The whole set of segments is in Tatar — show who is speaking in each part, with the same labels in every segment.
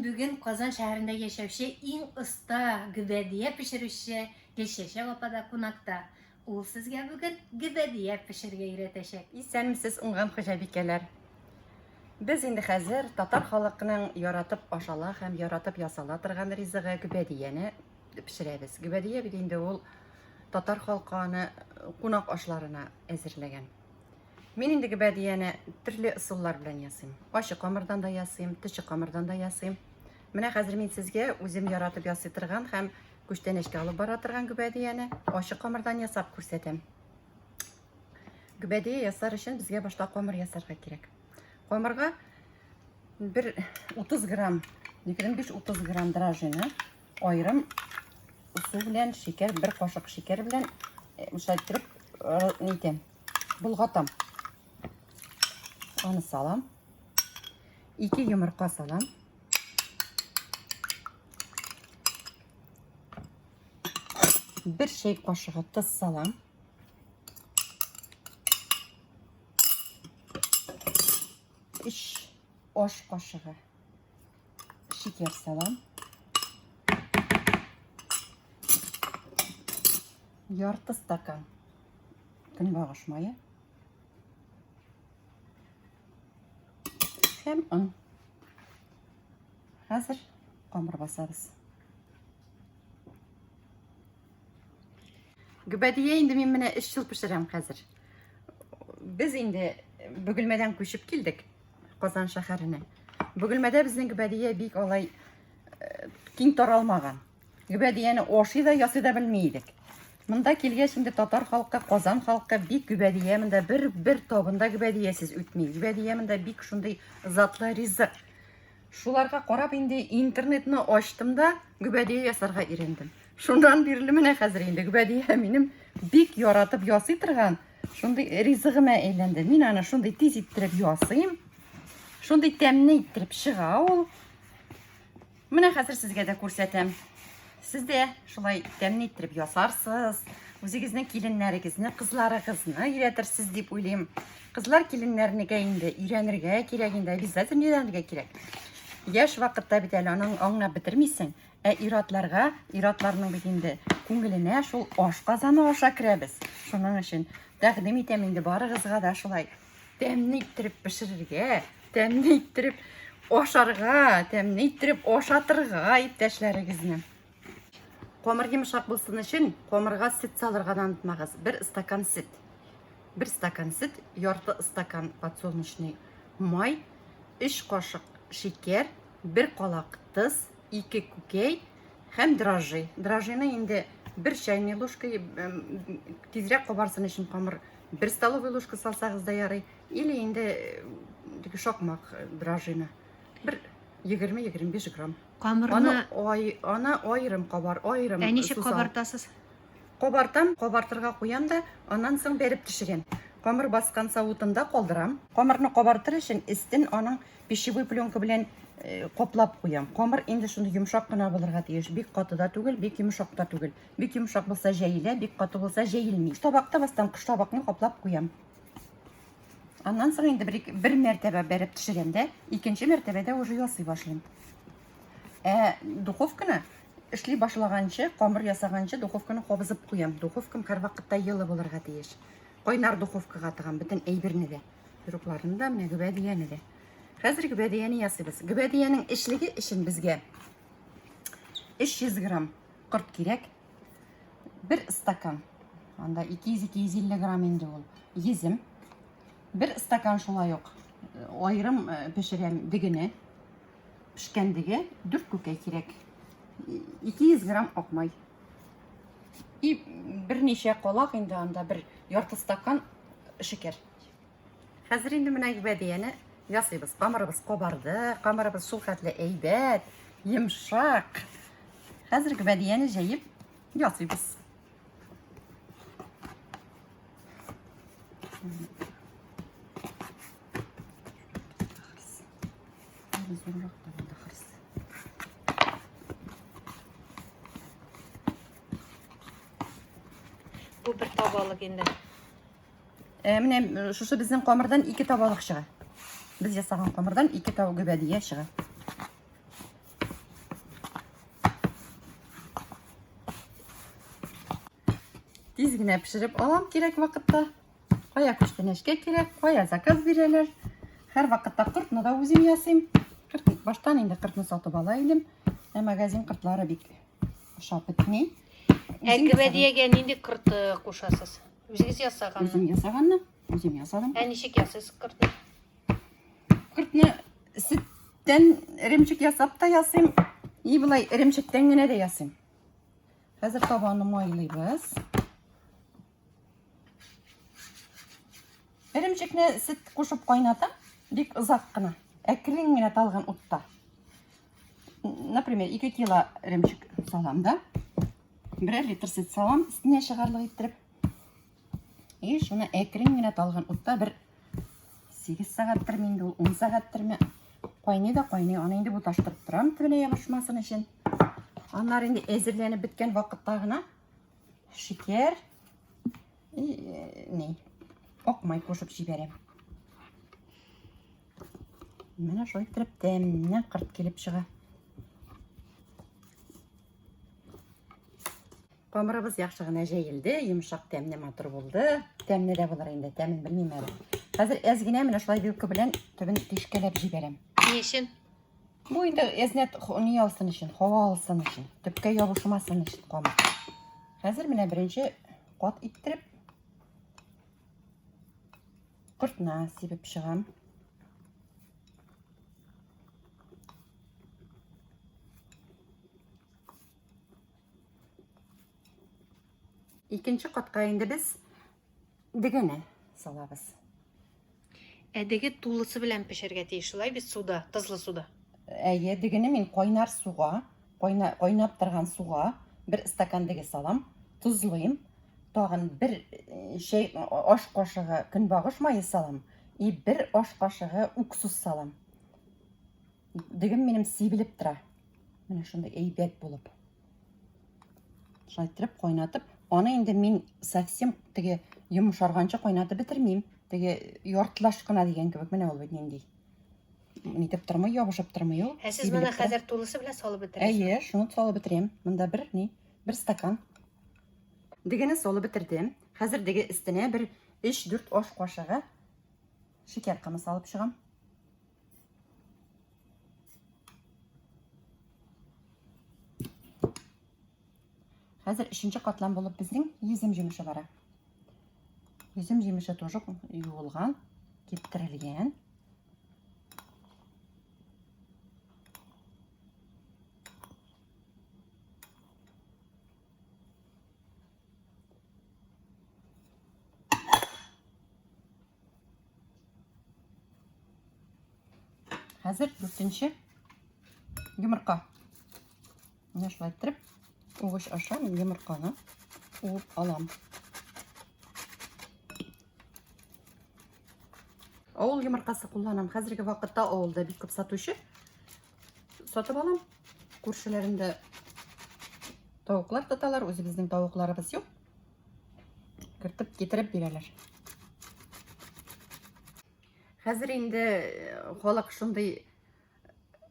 Speaker 1: бүген Казан шәһәрендә яшәүче иң оста гөбәдия пешерүче Гөлчәчәк апада кунакта. Ул сезгә бүген гөбәдия пешерергә өйрәтәчәк.
Speaker 2: Исәнмесез, уңган хуҗабикәләр. Без инде хәзер татар халыкының яратып ашала һәм яратып ясала торган ризыгы гөбәдияне пешерәбез. Гөбәдия бит инде ул татар халкы аны кунак ашларына әзерләгән. Мин инде гөбәдияне төрле ысуллар белән ясыйм. Ачы камырдан да ясыйм, төче камырдан да ясыйм. Менә хәзер мин сезгә үзем яратып ясый торган һәм күчтәнәчкә алып бара торган гөбәдияне ачы камырдан ясап күрсәтәм. Гөбәдия ясар өчен безгә башта камыр ясарга кирәк. Камырга бер 30 грамм, 25-30 грамм дрожжины аерым су белән шикәр, бер кашык шикәр белән шулай иттереп нитәм, болгатам. Аны салам. 2 йомырка салам. Бер чәй кашыгы тоз салам. Өч аш кашыгы шикәр салам. Ярты стакан көнбагыш мае. Һәм он. Хәзер камыр басабыз. Гөбәдия инде мин менә 3 ел пешерәм хәзер. Без инде Бөгелмәдән күчеп килдек Казан шәһәренә. Бөгелмәдә безнең гөбәдия бик алай э, киң таралмаган. Гөбәдияне ашый да, ясый да белми идек. Монда килгәч инде татар халкы, Казан халкы бик гөбәдия монда бер бер табында гөбәдиясез үтми. Гөбәдия монда бик шундый затлы ризык. Шуларга карап инде интернетны ачтым да гөбәдия ясарга өйрәндем. Шуннан бирле менә хәзер инде гөбәдия минем бик яратып ясый торган шундый ризыгыма әйләнде. Мин аны шундый тиз иттереп ясыйм. Шундый тәмле иттереп чыга ул. Менә хәзер сезгә дә күрсәтәм. Сез дә шулай тәмле иттереп ясарсыз, үзегезнең киленнәрегезне, кызларыгызны өйрәтерсез дип уйлыйм. Кызлар киленнәрнегә инде өйрәнергә кирәк инде, обязательно өйрәнергә кирәк. Яшь вакытта бит әле аның аңлап бетермисең. Ә иратларга, иратларның бит инде күңеленә шул аш казаны аша керәбез. Шуның өчен тәкъдим итәм инде барыгызга да шулай тәмле иттереп пешерергә, тәмле иттереп ашарга, тәмле иттереп ашатырга иптәшләрегезне. Камыр йомшак булсын өчен камырга сөт салырга да онытмагыз. Бер стакан сөт. Бер стакан сөт, ярты стакан подсолнечный май, 3 кашык шикәр, бер калак тоз, 2 күкәй һәм дрожжи. Дрожжины инде бер чайный ложка тизрәк кабарсын өчен камыр бер столовый ложка салсагыз да ярый. Или инде теге шакмак дрожжины. Бер 20-25 грамм.
Speaker 1: Камырны
Speaker 2: Аны, ай, аны аерым кабар, аерым
Speaker 1: Ә ничек
Speaker 2: сусал.
Speaker 1: кабартасыз?
Speaker 2: Кабартам, кабартырга куям да, аннан соң бәреп төшерәм. Камыр баскан савытында калдырам. Камырны кабартыр өчен өстен аның пищевой пленка белән э, каплап куям. Камыр инде шундый йомшак кына булырга тиеш. Бик каты да түгел, бик йомшак та түгел. Бик йомшак булса җәелә, бик каты булса җәелми. Табакта бастам, коштабакны каплап куям. Аннан соң инде бер, бер мәртәбә бәреп төшерәм дә, икенче мәртәбәдә уже ясый башлыйм. Ә духовканы эшли башлаганчы, камыр ясаганчы духовканы кабызып куям. Духовкам һәрвакытта йылы булырга тиеш. Кайнар духовкага тыгам бөтен әйберне дә. Пирогларны да, менә гөбәдияне дә. Хәзер гөбәдияне ясыйбыз. Гөбәдиянең эчлеге өчен безгә 300 грамм корт кирәк. Бер стакан. Анда 200-250 грамм инде ул. Йөзем. Бер стакан шулай ук э, аерым э, пешерәм дегене. Пешкән деге 4 күкәй кирәк. 200 грамм ак май. И берничә калак инде анда бер ярты стакан шикәр. Хәзер инде менә гөбәдияне ясыйбыз. Камырыбыз кабарды, камырыбыз шул хәтле әйбәт, йомшак. Хәзер гөбәдияне җәеп ясыйбыз. Зуррак та булды хырс.
Speaker 1: Бу бер табалык инде.
Speaker 2: Ә, менә э, шушы безнең камырдан ике табалык чыга. Без ясаган камырдан ике таба гөбәдия чыга. Тиз генә пешереп алам кирәк вакытта. Кая күчтәнәчкә кирәк, кая заказ бирәләр. Һәр вакытта кортны да үзем ясыйм. Корт, баштан инде кортны сатып ала идем. Ә магазин кортлары бик ошап бетми.
Speaker 1: Ә гөбәдиягә нинди корт э, кушасыз? Үзегез ясаганмы?
Speaker 2: Үзем ясаганны, үзем ясадым.
Speaker 1: Ә ничек ясыйсыз кортны?
Speaker 2: Кортны сөттән эремчек ясап та ясыйм. И болай эремчектән генә дә ясыйм. Хәзер табаны майлыйбыз. Эремчекне сөт кушып кайнатам, бик озак кына, әкрен генә талгын утта. Например, 2 кило эремчек салам да, берәр литр сөт салам, өстенә чыгарлык иттереп. И шуны әкрен генә талгын утта бер 8 сәгатьтерме инде ул, 10 сәгатьтерме кайный да кайный. Аны инде буташтырып торам, төбенә ябышмасын өчен. Аннары инде әзерләнеп беткән вакытта гына шикәр и э, ни, ак май кушып җибәрәм. Менә шулай иттереп тәмле кырт килеп чыга. Камырыбыз яхшы гына җәелде, йомшак тәмле матур булды. Тәмле дә булыр инде, тәмен белмим әле. Хәзер әз генә менә шулай вилка белән төбен тишкәләп җибәрәм.
Speaker 1: Ни өчен?
Speaker 2: Бу инде әзнәт ни алсын өчен, һава алсын өчен, төпкә ябышмасын өчен камыр. Хәзер менә беренче кат иттереп кортна сибеп чыгам. Икенче катка инде без дегене салабыз.
Speaker 1: Ә деге тулысы белән пешергә тиеш, шулай бит суда, тозлы суда.
Speaker 2: Әйе, дегене мин кайнар суга, кайна, кайнап торган суга бер стакан деге салам, тозлыйм. Тагын бер э, чәй аш кашыгы көнбагыш мае салам и бер аш кашыгы уксус салам. Дегем минем сибелеп тора. Менә шундый әйбәт булып. Шулай иттереп кайнатып, аны инде мин совсем теге йомшарганчы кайнатып бетермим. Теге яртылаш кына дигән кебек менә ул бит нинди. Нитеп тормый, ябышып тормый ул.
Speaker 1: Ә сез моны хәзер тулысы белән салып бетерәсезме?
Speaker 2: Әйе, шуны салып бетерәм. Монда бер ни, бер стакан. Дегене салып бетердем. Хәзер деге өстенә бер 3-4 аш кашыгы шикәр комы салып чыгам. Хәзер өченче катлам булып безнең йөзем җимеше бара. Йөзем җимеше тоже юылган, киптерелгән. Хәзер дүртенче йомырка. Менә шулай иттереп, угыч аша мин йомырканы уып алам. Авыл йомыркасы кулланам. Хәзерге вакытта авылда бик күп сатучы. Сатып алам. Күршеләремдә тавыклар тоталар, үзебезнең тавыкларыбыз юк. Кертеп китереп бирәләр. Хәзер инде э, халык шундый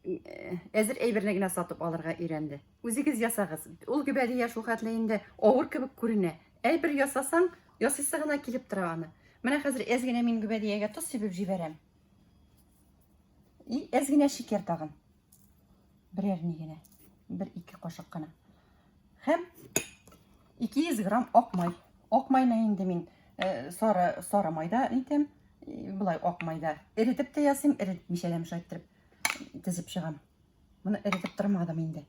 Speaker 2: э, әзер әйберне генә сатып алырга өйрәнде. Үзегез ясагыз. Ул гөбәдия шул хәтле инде авыр кебек күренә. Әйбер ясасаң, ясыйсы гына килеп тора аны. Менә хәзер әз генә мин гөбәдиягә тоз сибеп җибәрәм. И әз генә шикәр тагын. Берәр ни генә. Бер ике кашык кына. Һәм 200 грамм ак май. Ак майны инде мин э, сары сары майда нитәм, э, болай ак майда эретеп тә ясыйм, эретмичә дә шулай иттереп тезеп чыгам. Моны эретеп тормадым инде.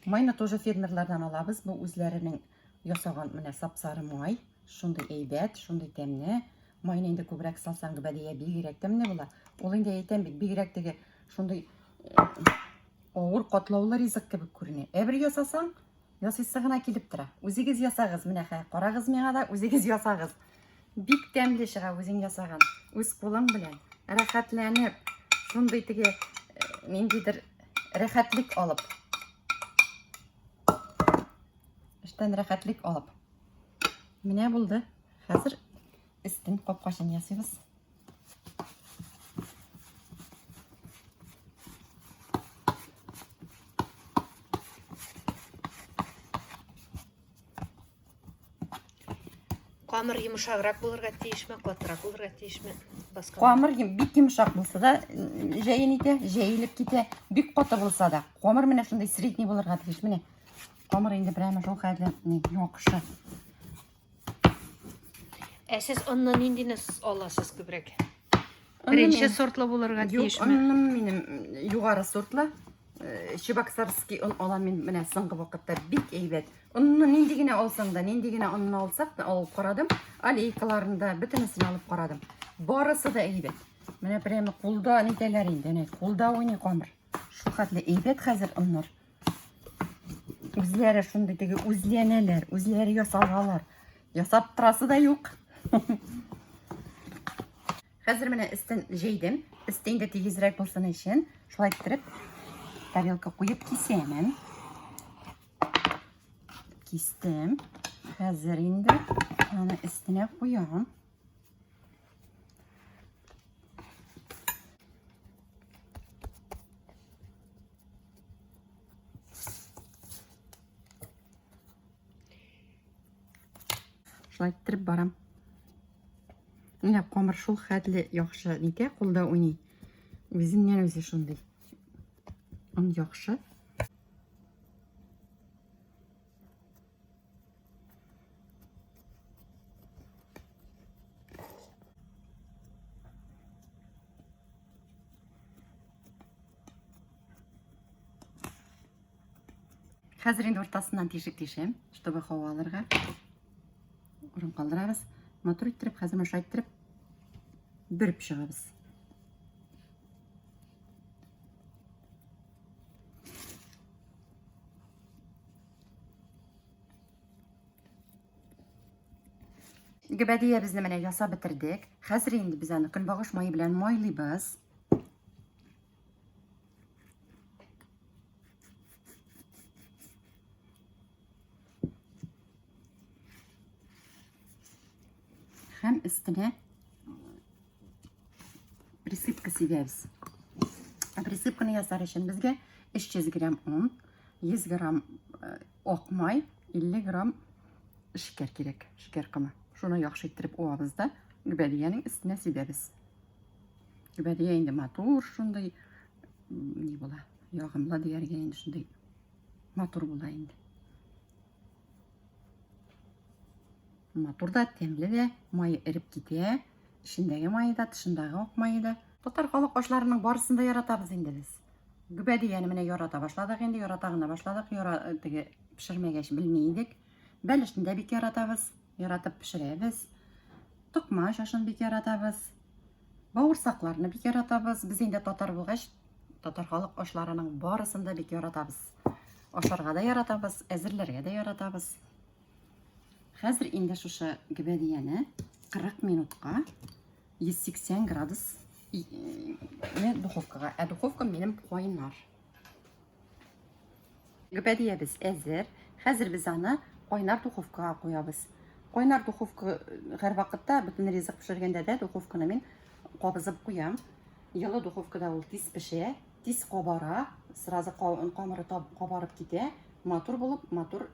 Speaker 2: Майны тоже фермерлардан алабыз. Бу үзләренең ясаган менә сап-сары май. Шундый әйбәт, шундый тәмле. Майны инде күбрәк салсаң, гөбәдия бигрәк тәмле була. Ул инде әйтәм бит, бигрәк теге шундый э, авыр катлаулы ризык кебек күренә. Ә бер ясасаң, ясыйсы гына килеп тора. Үзегез ясагыз, менә хә, карагыз миңа да, үзегез ясагыз. Бик тәмле чыга үзең ясаган, үз кулың белән. Рәхәтләнеп, шундый теге э, ниндидер рәхәтлек алып. Эштән рәхәтлек алып. Менә булды. Хәзер өстен капкачын ясыйбыз.
Speaker 1: Камыр йомшаграк булырга тиешме, катырак булырга тиешме?
Speaker 2: Басканда. Камыр бик йомшак булса да, җәен итә, җәелеп китә. Бик каты булса да. Камыр менә шундый средний булырга тиеш. Менә камыр инде прямо шул хәтле яхшы.
Speaker 1: Ә сез онны ниндине аласыз күбрәк? Беренче сортлы булырга тиешме?
Speaker 2: Юк, онным минем югары сортлы. Э, чебоксарский он алам мин менә соңгы вакытта бик әйбәт. Онны нинди генә алсаң да, нинди генә онны алсак та алып карадым. Алейкаларын да бөтенесен алып карадым. Барысы да әйбәт. Менә прямо кулда нитәләр инде, әнә кулда уйный камыр. Шул хәтле әйбәт хәзер оннар. Үзләре шундый теге үзләнәләр, үзләре ясалалар. Ясап торасы да юк. Хәзер менә өстен җәйдем. Өсте инде тигезрәк булсын өчен, шулай иттереп тарелка куеп кисәмен. Кистем. Хәзер инде аны өстенә куям. Шулай иттереп барам. Менә камыр шул хәтле яхшы нитә, кулда уйный. Үзеннән үзе шундый. Он яхшы. Хәзер инде уртасыннан тишек тишәм, чтобы һава алырга. Урын калдырабыз. Матур иттереп, хәзер менә шулай иттереп бөреп чыгабыз. Гөбәдиябезне менә ясап бетердек. Хәзер инде без аны көнбагыш мае белән майлыйбыз. Һәм өстенә присыпка сибәбез. Ә присыпканы ясар өчен безгә 300 грамм он, 100 грамм э, ак май, 50 грамм шикәр кирәк, шикәр комы. Шуны яхшы иттереп уабыз да, гөбәдиянең өстенә сибәбез. Гөбәдия инде матур шундый ни була, ягымлы дияргә инде шундый матур була инде. Матур да, тәмле дә, мае эреп китә. Эчендәге мае да, тышындагы ак мае да. Татар халык ашларының барысын да яратабыз инде без. Гөбәдияне менә ярата башладык инде, ярата гына башладык. Яра, э, теге пешермәгәч белми идек. Бәлешне дә бик яратабыз, яратып пешерәбез. Токмач ашын бик яратабыз. Бавырсакларны бик яратабыз. Без инде татар булгач, татар халык ашларының барысын да бик яратабыз. Ашарга да яратабыз, әзерләргә дә яратабыз. Хәзер инде шушы гөбәдияне 40 минутка 180 градус духовкага. Ә духовка минем кайнар. Гөбәдиябез әзер. Хәзер без аны кайнар духовкага куябыз. Кайнар духовка һәрвакытта бөтен ризык пешергәндә дә духовканы мин кабызып куям. Йылы духовкада ул тиз пешә, тиз кабара, сразу камыры кабарып китә. Матур булып, матур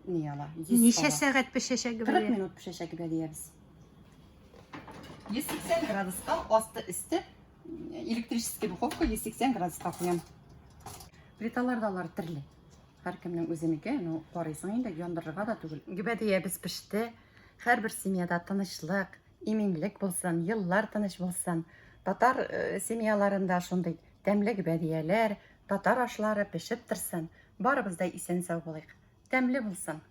Speaker 2: ни ала.
Speaker 1: Ничә сәгать пешәчәк
Speaker 2: гөбәдия? 40 минут пешәчәк гөбәдиябез. 180 градуска асты өсте электрический духовка 180 градуска куям. Плиталарда алар төрле. Һәркемнең үзенеке, ну, карыйсың инде, яндырырга да түгел. Гөбәдиябез пеште. Һәрбер семьяда тынычлык, иминлек булсын, еллар тыныч булсын. Татар э, семьяларында шундый тәмле гөбәдияләр, татар ашлары пешеп торсын. Барыбыз да исән-сау булыйк. Тәмле булсын.